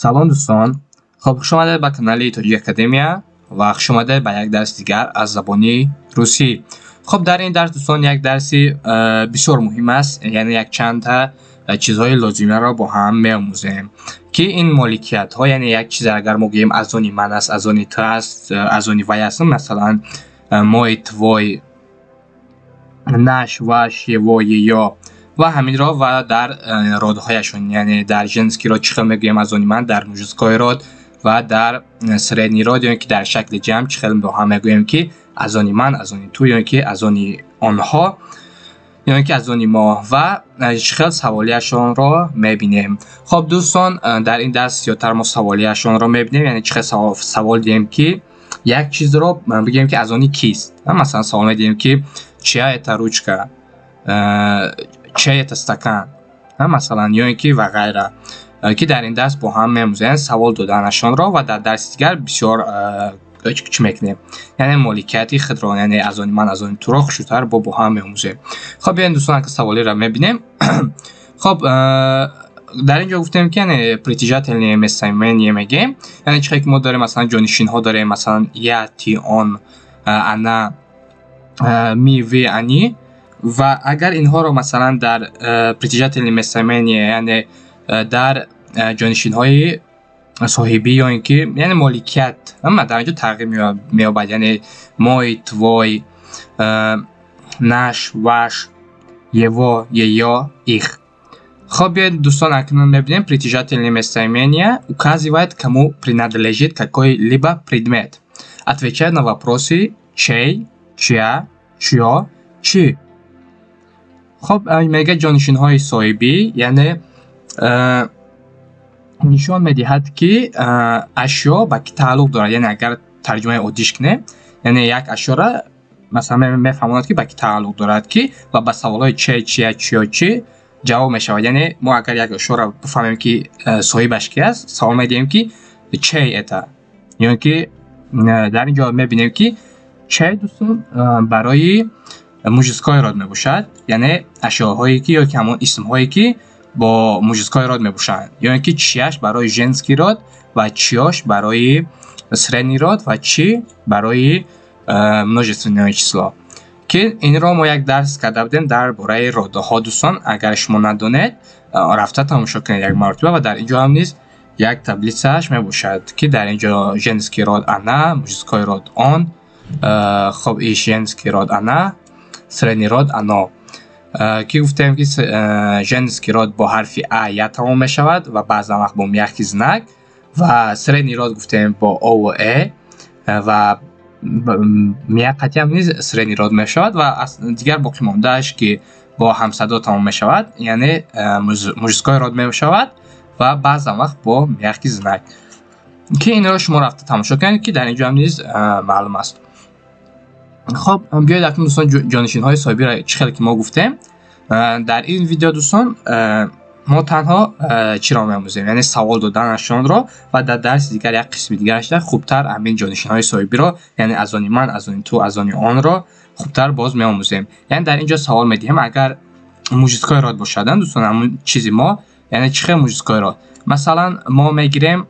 Салом, дӯстон! Хоб, хуш омадед ба канали Тоҷик Академия ва хуш омадед ба як дарси дигар аз забони русӣ. Хоб, дар ин дарс, дӯстон, як дарси бисёр муҳим аст, яъне якчандта чизҳои лозимаро бо ҳам меомӯзем, ки ин моликиятҳо, яъне як чизе агар мо гӯем, аз они ман аст, аз они ту аст, аз они вай аст, масалан, мой, твой, наш, ваш, его, её ва ҳаминро ва дар род ҳояшон, яъне дар женский род чӣ хел мегӯем аз они ман, дар мужской род ва дар средний род ё ки дар шакли ҷамъ чӣ хел бо ҳам мегӯем, ки аз они ман, аз они ту ё ки аз они онҳо ё ки аз они мо ва чӣ хел саволияшонро мебинем. Хоб, дӯстон, дар ин дарс зиёдтар мо саволияшонро мебинем, яъне чӣ хел савол диҳем, ки як чизро бигӯем, ки аз они кист. Масалан, савол медиҳем, ки чья это ручка, чей это стакан, масалан, ё ин ки ва ғайра, ки дар ин дарс бо ҳам меомӯзем савол доданашонро ва дар дарси дигар бисёр чӣ мекунем, яъне моликияти худро, яъне аз они ман, аз они туро хушрӯтар бо ҳам меомӯзем. Хоб, биёед, дӯстон, ака саволиро мебинем. Хоб, дар ин ҷо гуфтем, ки яъне притяжательное местоимение мегӯем, яъне чӣ хел ки мо дорем, масалан, ҷонишинҳо дорем, масалан, я, ты, он, она, мы, вы, они. Ва агар инҳоро, масалан, дар притяжательное местоимение, яъне дар ҷонишинҳои соҳибӣ ё ин ки яъне моликият дар ин ҷо тағйир меёбад, яъне мой, твой, наш, ваш, его, её, их. Хоб, биёед, дӯстон, акнун мебинем: притяжательное местоимение указывает, кому принадлежит какой-либо предмет, отвечает на вопросы чей, чья, чьё, чьи. Хоб, мегӯяд, ҷонишинҳои соҳибӣ, яъне нишон медиҳад, ки ашё ба кӣ тааллуқ дорад. Яъне агар тарҷумаи оддиш кунем, яъне як ашёра, масалан, мефаҳмонад, ки ба кӣ тааллуқ дорад, ки ва ба саволҳои чей, чья, чьё, чьи ҷавоб мешавад. Яъне мо агар як ашёро бифаҳмем, ки соҳибаш ки аст, савол медиҳем, ки чей это, ё ин ки дар ин ҷо мебинем, ки чей, дӯстон, барои мужской род мебошад, яъне ашёҳое ки ё ки ҳамон исмҳое, ки бо мужской род мебошанд, ё ин ки чья ш барои женский род ва чьё ш барои средний род ва чьи барои множественное число, ки инро мо як дарс карда будем дар бораи род ҳо. Дӯстон, агар шумо надонед, рафта тамошо кунед як маротиба. Ва дар ин ҷо ҳам низ як таблица ш мебошад, ки дар ин ҷо женский род она, мужской род он, хоб, и женский род она, средний род оно, ки гуфтем, ки женский род бо ҳарфи а, я тамом мешавад ва баъзан вақт бо мягкий знак, ва средний род гуфтем бо о ву э ва миякатиам низ средний род мешавад ва дигар боқимондааш, ки бо ҳамсадо тамом мешавад, яъне мужской род мешавад ва баъзан вақт бо мягкий знак, ки инро шумо рафта тамошо кунед, ки дар ин ҷо ҳам низ маълум аст. Хоб, биёед акнун, дӯстон, ҷонишинҳои соҳибиро, чӣ хеле ки мо гуфтем дар ин видео, дӯстон, мо танҳо чиро меомӯзем, яъне савол доданашонро, ва дар дарси дигар, як қисми дигарашда, хубтар ҳамин ҷонишинҳои соҳибиро, яъне аз они ман, аз они ту, аз они онро хубтар боз меомӯзем. Яъне дар ин ҷо савол медиҳем, агар мужской род бошад, дӯстон, ҳамон чизи мо, яъне чӣ хел мужской род? Масалан, мо мегирем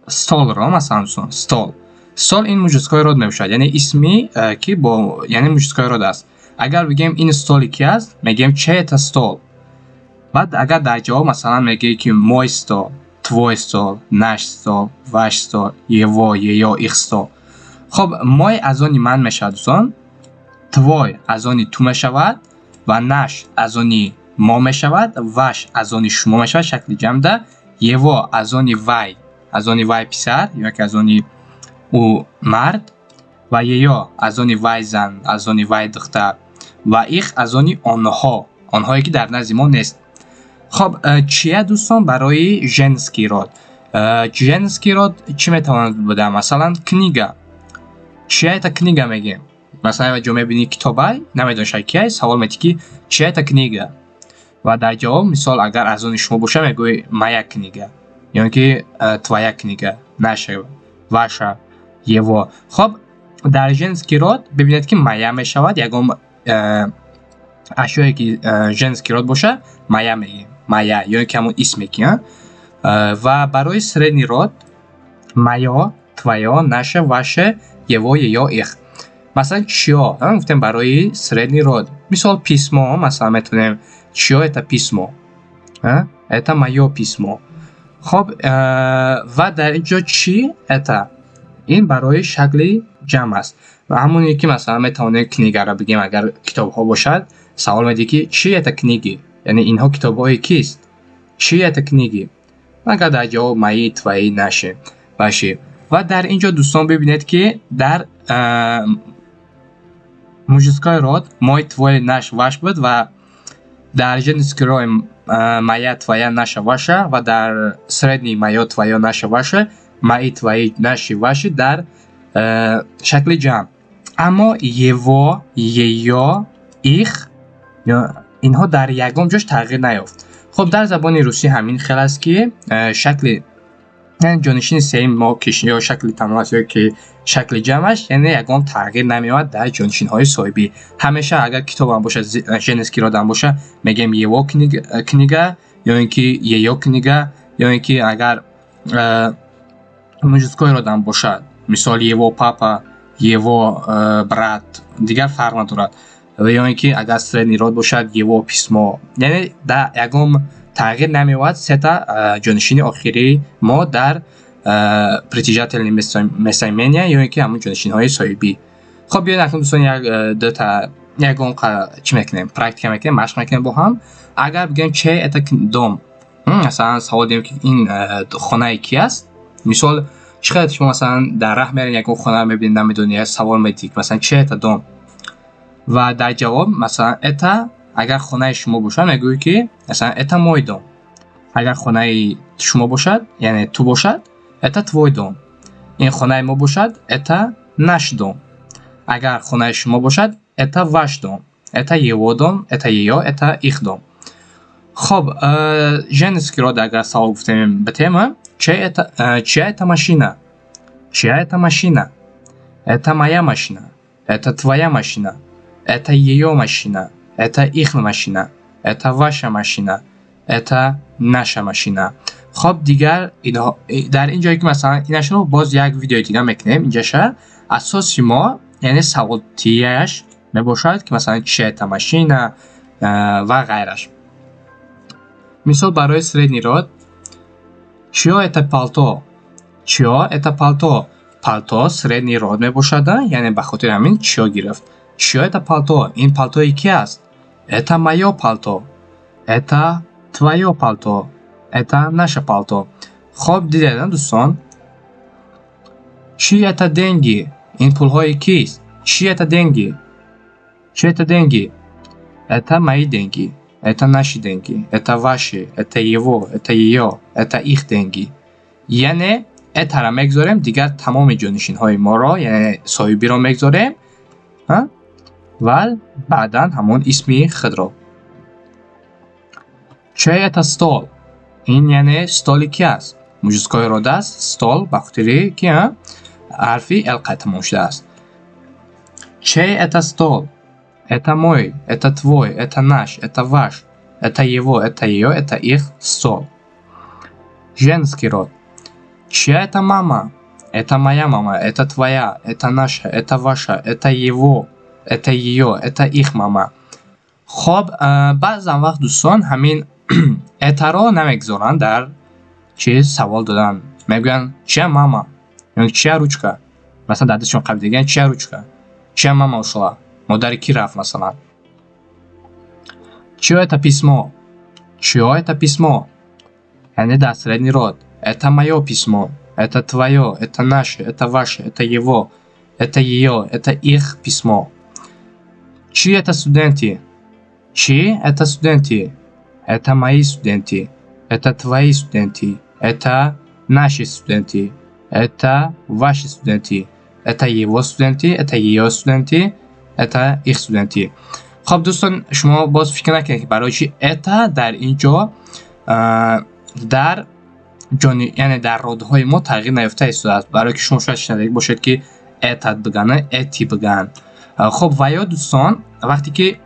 стол ро, масалан, дӯстон, стол. Стол ин мужской род мебошад, яъне исми, ки бо, яъне мужской род аст. Агар бигӯем, ин столи ки аст, мегӯем: чей это стол? Баъд агар дар ҷавоб, масалан, мегӯӣ, ки мой стол, твой стол, наш стол, ваш стол, его, её, их стол. Хоб, мой аз они ман мешавад, дӯстон, твой аз они ту мешавад ва наш аз они мо мешавад, ваш аз они шумо мешавад шакли ҷамъда, его аз они вай, аз они вай писар ё ки аз они ӯ мард, ва её аз они вай зан, аз они вай духтар, ва их аз они онҳо, онҳое ки дар назди мо нест. Хоб, чья, дӯстон, барои женский род. Женский род чӣ метавонад буда? Масалан, книга. Чья это книга, мегӯем. Масалан, ҷо мебинӣ, китобай, намедонӣ шояд кияй, савол метӣ, ки чья это книга? Ва дар ҷавоб, мисол, агар аз они шумо боша, мегӯӣ: моя книга ё ин ки твоя книга, наша, ваша, его. Хоб, дар женский род бибинед, ки моя мешавад. Ягон ашёе ки женский род боша, моя мегӯем, моя ё ин ки ҳамон исме ки. Ва барои средний род моё, твоё, наше, ваше, его, её, их. Масалан, чьё гуфтем барои средний род. Мисол, письмо, масалан, метавонем: чьё это письмо? Это моё письмо. Хоб, ва дар ин ҷо чьи это? Ин барои шакли ҷамъ аст. Ва ҳамоне ки, масалан, метавонем книга ро бигем, агар китобҳо бошад, савол медиҳӣ, ки чьи это книги? Яъне инҳо китобҳои кист? Чьи это книги? Агар дар ҷавоб мои, твои, наши, ваши. Ва дар ин ҷо, дӯстон, бибинед, ки дар мужской род мой, твой, наш, ваш буд ва дар женский род моя, твоя, наша, ваша ва дар средний моё, твоё, наше, ваше, мои, твои, наши, ваши дар шакли ҷамъ. Аммо его, её, их инҳо дар ягон ҷош тағйир наёфт. Хуб, дар забони русӣ ҳамин хел аст, ки шакли, яъне ҷонишини сеюм мо ки ё шакли танҳо аст, ё ки шакли ҷамъаш, яъне ягон тағйир намеёбад дар ҷонишинҳои соҳибӣ. Ҳамеша агар китобам бошад, женский род ам бошад, мегӯем его книга ё ин ки её книга, ё ин ки агар мужской род ам бошад, мисол, его папа, его брат, дигар фарқ надорад, ё ин ки агар средний род бошад, его письмо. Яъне дар ягон тағйир намеёбад сета ҷонишини охирии мо дар притяжательные местоимения ё ин ки ҳамон ҷонишинҳои соҳибӣ. Хоб, биёед акнун, дӯстон, як дута ягон чӣ мекунем, практика мекунем, машқ мекунем бо ҳам. Агар бигӯем: чей это дом? Масалан, савол диҳем, ки ин хонаи ки аст? Мисол, чӣ қадр шумо, масалан, дар раҳ меравед, ягон хонаро мебинед, намедонед, савол медиҳед, масалан, чей это дом? Ва дар ҷавоб, масалан, это, агар хонаи шумо бошад, мегӯед, ки, масалан, это мой дом. Агар хонаи шумо бошад, яъне ту бошад, это твой дом. Ин хонаи мо бошад, это наш дом. Агар хонаи шумо бошад, это ваш дом, это его дом, это её, это их дом. Хоб, женский род агар савол гуфтем ба тема: чья это машина? Чья это машина? Это моя машина, это твоя машина, это её машина, это их машина, это ваша машина, это наша машина. Хоб, дигар дар ин ҷое ки, масалан, инашро боз як видеои дигар мекунем. Инҷаша асоси мо, яъне саволтияш мебошад, ки, масалан, чья это машина ва ғайраш. Мисол, барои средний род: чьё это пальто? Чьё это пальто? Пальто средний род мебошад, яъне ба хотири ҳамин чьё гирифт. Чьё это пальто? Ин пальтои ки аст? Это моё пальто, это твоё пальто, это наше пальто. Хоб, дидед, дӯстон? Чьи это деньги? Ин пулҳои кист? Чьи это деньги? Чьи это деньги? Это мои деньги, это наши деньги, это ваши, это его, это её, это их деньги. Яъне это ра мегзорем, дигар тамоми ҷонишинҳои моро, яъне соҳибиро мегзорем ва баъдан ҳамон исми худро. Чей это стол? Ин, яъне, столи ки аст? Мужской род аст стол, ба хотири ки ҳарфи л қайд тамом шудааст. Чей это стол? Это мой, это твой, это наш, это ваш, это его, это её, это их стол. Женский род: чья это мама? Это моя мама, это твоя, это наша, это ваша, это его, это её, это их мама. Хоб, баъзан вақт, дӯстон, ҳамин это ро намегузоранд дар чиз савол додан. Мегӯянд: чья мама ё чья ручка? Масалан, дар дастшон қабл диган: чья ручка? Чья мама ушла? Модари кӣ рафт, масалан? Чьё это письмо? Чьё это письмо? Яъне дар средний род: это моё письмо, это твоё, это наше, это ваше, это его, это её, это их письмо. Чьи это студенты? Чьи это студенты? Это мои студенты, это твои студенты, это наши студенты, это ваши студенты, это его студенты, это её студенты, это их студенты. Хоб, дӯстон, шумо боз фикр накунед, ки барои чи это дар ин ҷо дар ҷони, яъне дар род ҳои мо тағйир наёфта истодааст. Барое ки шумо шояд шунавида бошед, ки этот бигӯянд, эти бигӯянд. Хоб, ва ё, дӯстон, вақте ки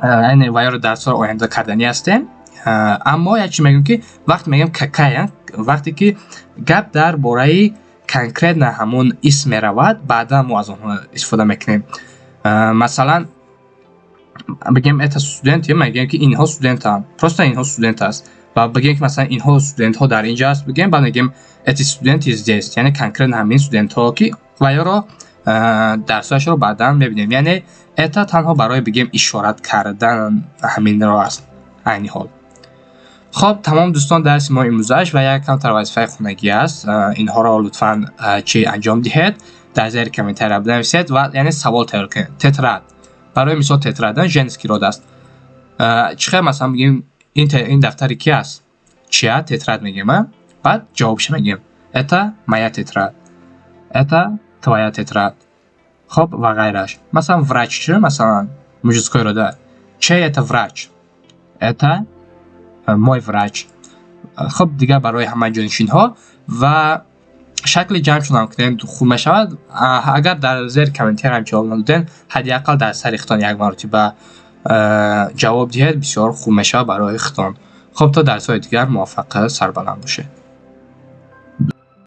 яъне ва ёро дар соли оянда карданӣ ҳастем. Аммо як чиз мегӯем, ки вақте мегӯем «какая», вақте ки гап дар бораи конкретно ҳамон исм меравад, баъдан мо аз онҳо истифода мекунем. Масалан, бигем «это студент», мегӯем, ки инҳо студентанд, просто инҳо студент аст. Ва бигем, ки масалан инҳо студентҳо дар инҷо аст, бигем, баъд мегӯем «эти студенты здесь», яъне конкретно ҳамин студентҳо, ки ваёро дарсҳояшро баъдан мебинем. Яъне «это» танҳо барои, бигем, ишорат кардан ҳаминро аст айни ҳол. Хоб, тамом, дӯстон, дарси мо имрӯзаш ва як камтар вазифаи хонагӣ аст. Инҳоро лутфан чӣ анҷом диҳед, дар зери комментария бинависед ва яъне савол тайёр кунед. Тетрадь, барои мисол, тетрадь женский род аст. Чӣ хел, масалан, бигем, ин дафтари ки аст? Чья тетрадь мегӯем, баъд ҷавобша мегӯем: это моя тетрадь, это твоя тетрадь, хоб, ва ғайраш. Масалан, врач чӣ, масалан, мужской род, чей это врач? Это мой врач. Хоб, дигар барои ҳама ҷонишинҳо ва шакли ҷамъшонам кунем, хуб мешавад. Агар дар зери комментариям ҷавоб надодем, ҳадди ақал дар сари худтон як маротиба ҷавоб диҳед, бисёр хуб мешавад барои худтон. Хоб, то дарсҳои дигар муваффақият, сарбаланд бошед.